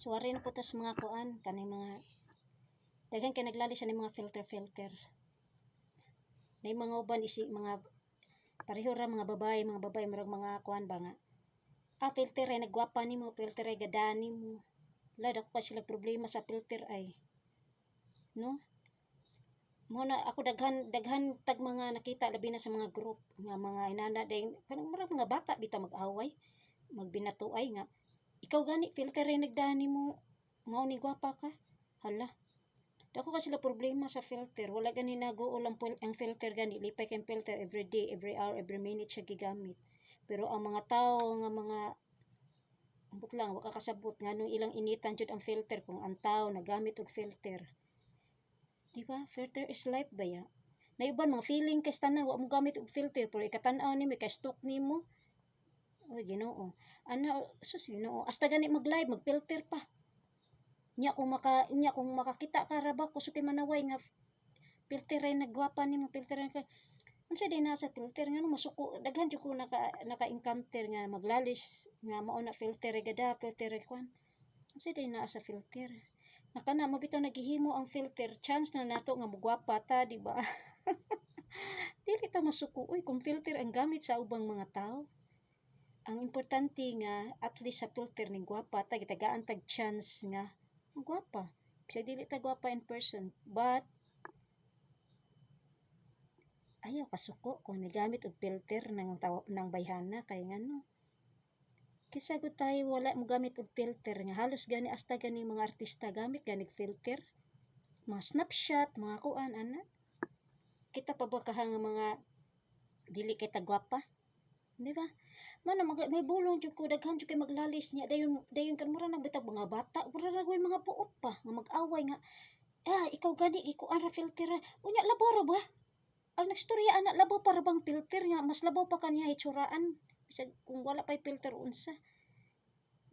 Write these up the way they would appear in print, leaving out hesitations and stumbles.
So wari na po ta sa mga kuan kaning mga daghan kay naglalis sa mga filter filter. Nay mga uban isi mga pareho ra mga babae murag mga kuan ba nga. Ah, filter ay nagwapa nimo, filter ay gada nimo. Wala dako pa sila problema sa filter ay. No? Mo na ako daghan daghan tag mga nakita, labi na sa mga group nga mga inana dayon kanang murag mga bata bitaw mag-away, magbinatuay nga ikaw gani filter ay nagdani mo, mao ni gwapa ka. Hala. Dako ka sila problema sa filter. Wala gani naguol ang filter gani. Lipay kay filter every day, every hour, every minute siya gigamit. Pero ang mga tao nga mga ambot lang, wa ka kasabot nganong ilang initan jud ang filter kung ang tao nagamit og filter. Di ba? Filter is life ba ya? Naiban mga feeling kay tanan wa mo gamit og filter pero ikatan-aw nimo, ika-stalk nimo. Oy, Ginoo. Ana, sus, Ginoo. Hasta gani mag-live, mag-filter pa. Nya kung makakita ka ra ba kusog kay manaway nga filter ay nagwapa nimo, filter ay ka. Unsa day na sa filter, ngano masuko? Daghan jud ko naka encounter nga maglalis nga mao na filter ay gada, filter ay kuan. Unsa day naa sa filter? Nakana mo bitaw naghihimo ang filter, chance na nato nga mugwapa ta, di ba? Dili ta masuko uy kung filter ang gamit sa ubang mga tao. Ang importante nga at least sa filter ning gwapa ta, gitagaan tag chance nga gwapa. Bisag dili ta gwapa in person, but ayaw kasuko kung nagamit og filter ng tawo ng bayhana kay ngano. Kaysa gud tayo wala mo gamit og filter nga halos gani hasta gani mga artista gamit gani filter. Mga snapshot, mga kuan ana. Kita pa ba kaha nga mga dili kay tagwapa? Di ba? Mana mag may bulong jud ko, daghan jud kay maglalis niya dayon dayon kan mura na bitag mga bata, mura ra mga buot pa nga mag-away nga ah, ikaw gani ikuan ra filter ra. Unya labaw ra ba? Ang nagstorya ana, labaw para bang filter nga mas labaw pa kaniya hitsuraan bisag kung wala pay filter unsa.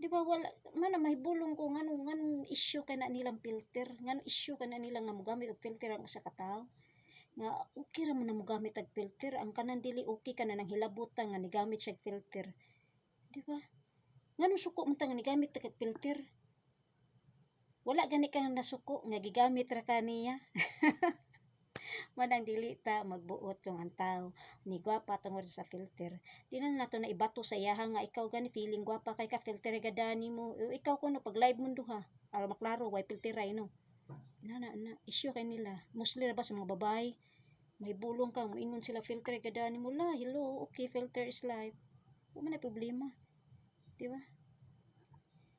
Di ba? Wala man na may bulong ko nganong issue kay na nilang filter, nganong issue kay na nila nga mogamit og filter ang usa ka tawo, nga okay ra man na mogamit og filter. Ang kanan dili okay kana nang hilabutan nga nigamit siya og filter, di ba? Nganong suko man ta nga nigamit ta kag filter? Wala gani kang nasuko nga gigamit ra kaniya. Manang dili ta magbuot kung ang tao ni gwapa tungod sa filter. Di na nato na ibato sa iyaha nga ikaw gani feeling gwapa kay ka, filter gada nimo. Ikaw kuno pag live mo duha aron maklaro way filter ay no. Na na na issue kay nila, mostly ra ba sa mga babae. May bulong ka, moingon sila filter gada nimo la. Hello, okay, filter is life. Wa man na problema, di ba?